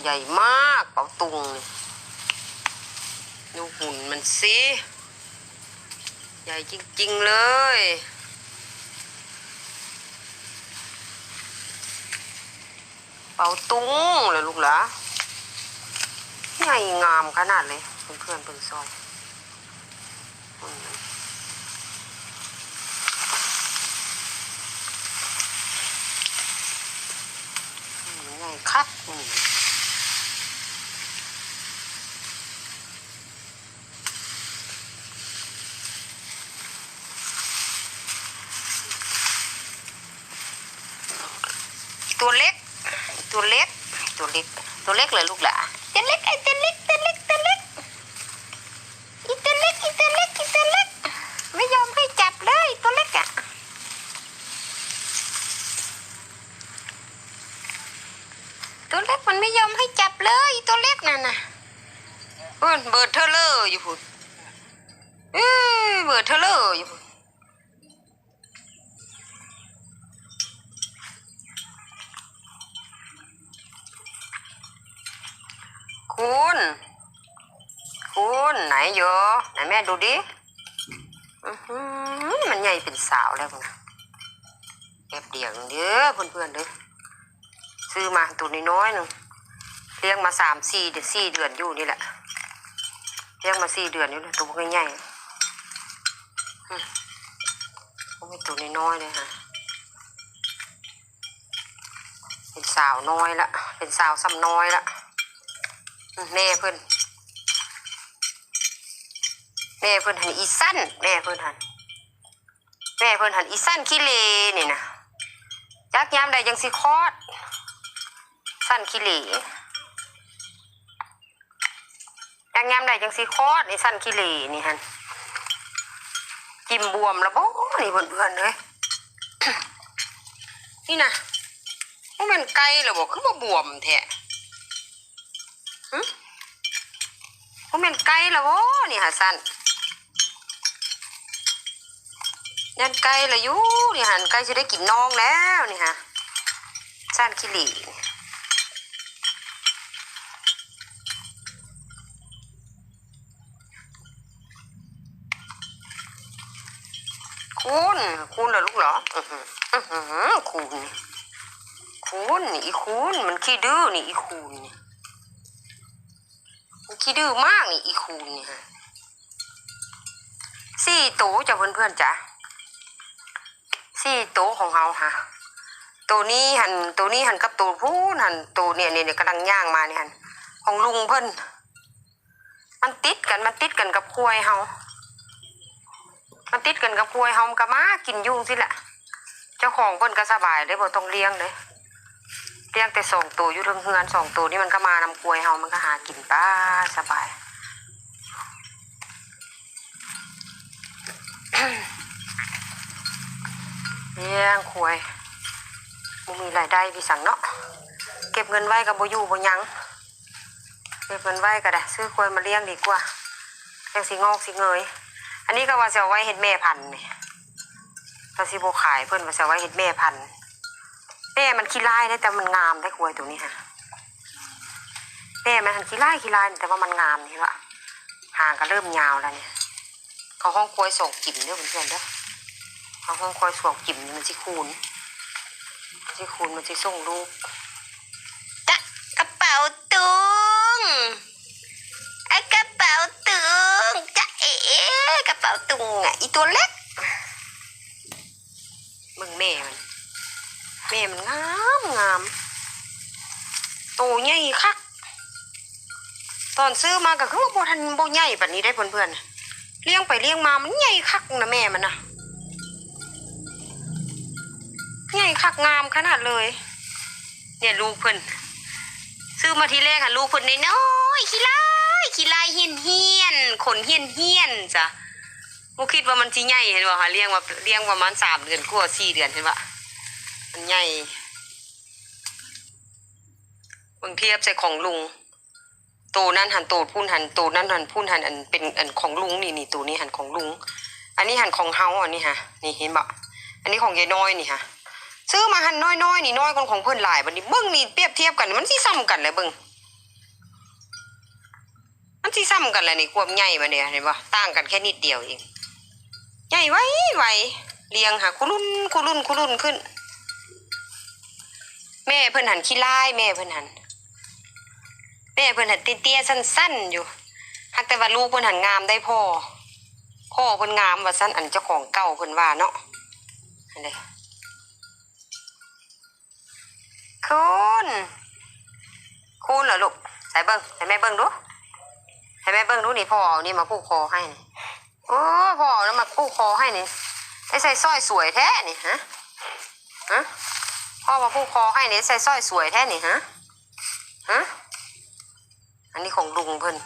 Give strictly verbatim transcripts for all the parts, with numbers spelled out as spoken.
ใหญ่มากเป๋าตุงนี่ ดูหุ่นมันสิ ใหญ่จริงๆเลย เป๋าตุงเลยลูกหลา ใหญ่งามขนาดเลย เพื่อนๆเพิ่นซอย ใหญ่คัก ตัวเล็ก ตัวเล็ก ตัวเล็ก ตัวเล็กเลยลูกหลา ตัวเล็ก ไอ้ตัวเล็ก ตัวเล็ก ตัวเล็ก อีตัวเล็ก อีตัวเล็ก อีตัวเล็ก ไม่ยอมให้จับเลย ตัวเล็กอะ ตัวเล็กมันไม่ยอมให้จับเลย อีตัวเล็กนั่นน่ะ เอิ้นเบิดเทอเลอร์อยู่พุ้น เอ้ย เบิดเทอเลอร์อยู่พุ้น คุณ คุณ ไหนโย ไหนแม่ดูดิ อื้อหือ มันใหญ่เป็นสาวแล้วนะ แป๊บเดียวเด้อเพื่อนๆเด้อ ซื้อมาตัวน้อยๆหนึ่ง เลี้ยงมาสามสี่เดือน สี่เดือนอยู่นี่แหละ เลี้ยงมาสี่เดือนอยู่นะ ตัวใหญ่ๆ อืม โอ้ย ตัวน้อยๆเลยค่ะ เป็นสาวน้อยละ เป็นสาวซ้ำน้อยละ อืม แม่เพิ่น แม่เพิ่นหันอีสั้น แม่เพิ่นหัน แม่เพิ่นหันอีสั้นขี้เหร่นี่นะ จักยามใดจังสิคลอด สั้นขี้เหร่ จักยามใดจังสิคลอด อีสั้นขี้เหร่นี่หัน กินบวมแล้วบ่ นี่เพื่อนๆเอ้ย นี่นะ บ่แม่นไก่แล้วบ่ คือบ่บวมแท้ หึ บ่แม่นไก่ละบ่ นี่หาสั้น ย่านไก่ละอยู่ นี่หัน ไก่สิได้กินน้องแล้ว นี่ฮะ สั้นขี้เหร่ คูน คูนเหรอลูกเหรอ อื้อหือ อื้อหือ คูน คูน นี่อีคูน มันขี้ดื้อ นี่อีคูน นี่ มันขี้ดื้อมาก นี่อีคูน นี่ฮะ สี่โตจ้ะเพื่อนๆจ้ะ สี่โตของเฮาฮะ โตนี้หัน โตนี้หันกับโตพู้นหัน โตเนี่ย เนี่ย เนี่ย กำลังย่างมาเนี่ยหัน ของลุงเพิ่น มันติดกัน มันติดกันกับควายเฮา มันติดกันกับควายเฮา มันก็มากินอยู่จั่งซี้แหละ เจ้าของเพิ่นก็สบายเด้ บ่ต้องเลี้ยงเด้ เลี้ยงแต่สองโตอยู่เทิงเฮือน สองโตนี่มันก็มานำควายเฮา มันก็หากินไปสบาย เลี้ยงควาย บ่มีรายได้พี่สังเนาะ เก็บเงินไว้ก็บ่อยู่บ่หยัง เก็บเงินไว้ก็ได้ ซื้อควายมาเลี้ยงดีกว่า จั่งสิงอกสิเงย อันนี้ก็ว่าสิเอาไว้เฮ็ดแม่พันธุ์นี่ ก็สิบ่ขายเพิ่น ว่าสิเอาไว้เฮ็ดแม่พันธุ์ แม่มันขี้ร้ายเด้ แต่มันงามเด้ ควายตัวนี้ฮะ แม่มันหันขี้ร้ายขี้ร้าย แต่ว่ามันงามนี่ล่ะ หางก็เริ่มยาวแล้วเนี่ย เขาฮ้องควายสองจิ๋มเด้อเพื่อนๆเด้อ เขาฮ้องควายสองจิ๋มนี่มันสิคูน มันสิคูน มันสิส่งลูก จ๊ะ กระเป๋าตุง ไอ้กระเป๋าตุง จ๊ะเอ๋ กระเป๋าตุงอะ อีตัวเล็ก เบิ่งแม่มัน แม่มันงามงาม โตใหญ่คัก ตอนซื้อมาก็คือว่าบ่ทัน บ่ใหญ่ปานนี้ได้เพื่อนๆ เลี้ยงไปเลี้ยงมามันใหญ่คักนะแม่มันนะ ใหญ่คักงามขนาดเลย เนี่ยลูกเพิ่น ซื้อมาทีแรกอะ ลูกเพิ่นน้อยๆ ขี้ร้าย ขี้ร้ายเฮี้ยนๆ ขนเฮี้ยนๆ จ้ะ บ่คิดว่ามันสิใหญ่ เห็นบ่คะ เลี้ยงมา เลี้ยงประมาณสามเดือนกว่า สี่เดือน เห็นบ่ มันใหญ่ เบิ่งเทียบใส่ของลุง โตนั้นหัน โตพู้นหัน โตนั้นหัน พู้นหัน อันเป็นอันของลุงนี่ นี่ โตนี้หันของลุง อันนี้หันของเฮา อันนี้ฮะ นี่เห็นบ่ อันนี้ของยายน้อยนี่ฮะ ซื้อมาหั่นน้อยๆ นี่น้อยกว่าของเพิ่นหลาย บัดนี้เบิ่งนี่เปรียบเทียบกัน มันสิส่ำกันแหละเบิ่ง มันสิส่ำกันแหละนี่ ความใหญ่บัดนี้เห็นบ่ ต่างกันแค่นิดเดียวเอง ใหญ่ไวๆ เรียงหาคุรุ่นคุรุ่นคุรุ่นขึ้น แม่เพิ่นหั่นขี้ร้าย แม่เพิ่นหั่น แม่เพิ่นหั่นเตี้ยๆ สั้นๆ อยู่ หากแต่ว่าลูกเพิ่นหั่นงามได้พ่อ พ่อเพิ่นงามว่าซั่น อันเจ้าของเก่าเพิ่นว่าเนาะ นั่นเด้ คุณ คุณเหรอลูก ใส่เบิ่ง ให้แม่เบิ่งดู ให้แม่เบิ่งดูนี่ พ่อเอานี่มาผูกคอให้นี่ โอ้ พ่อเอานี่มาผูกคอให้นี่ ได้ใส่สร้อยสวยแท้นี่ ฮะ ฮะ พ่อมาผูกคอให้นี่ ใส่สร้อยสวยแท้นี่ ฮะ ฮะ อันนี้ของลุงเพิ่น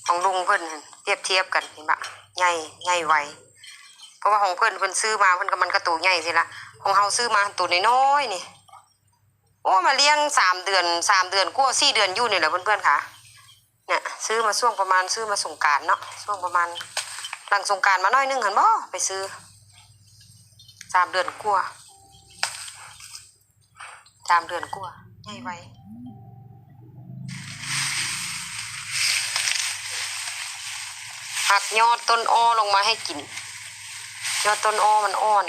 ของลุงเพิ่นหั่น เปรียบเทียบกัน เห็นปะ ใหญ่ ใหญ่ไว เพราะว่าของเพิ่น เพิ่นซื้อมา เพิ่นก็ มันก็ตัวใหญ่สิละ ของเฮาซื้อมาตัวน้อยๆ นี่ โอ้ มาเลี้ยงสามเดือน สามเดือนกว่า สี่เดือนอยู่นี่แหละเพื่อนๆ ค่ะ เนี่ย ซื้อมาช่วงประมาณ ซื้อมาสงกรานต์เนาะ ช่วงประมาณ หลังสงกรานต์มาหน่อยนึงหั่นบ่ ไปซื้อ สามเดือนกว่า สามเดือนกว่า ใหญ่ไว หักยอดต้นอ้อลงมาให้กิน ยอดต้นอ้อมันอ่อน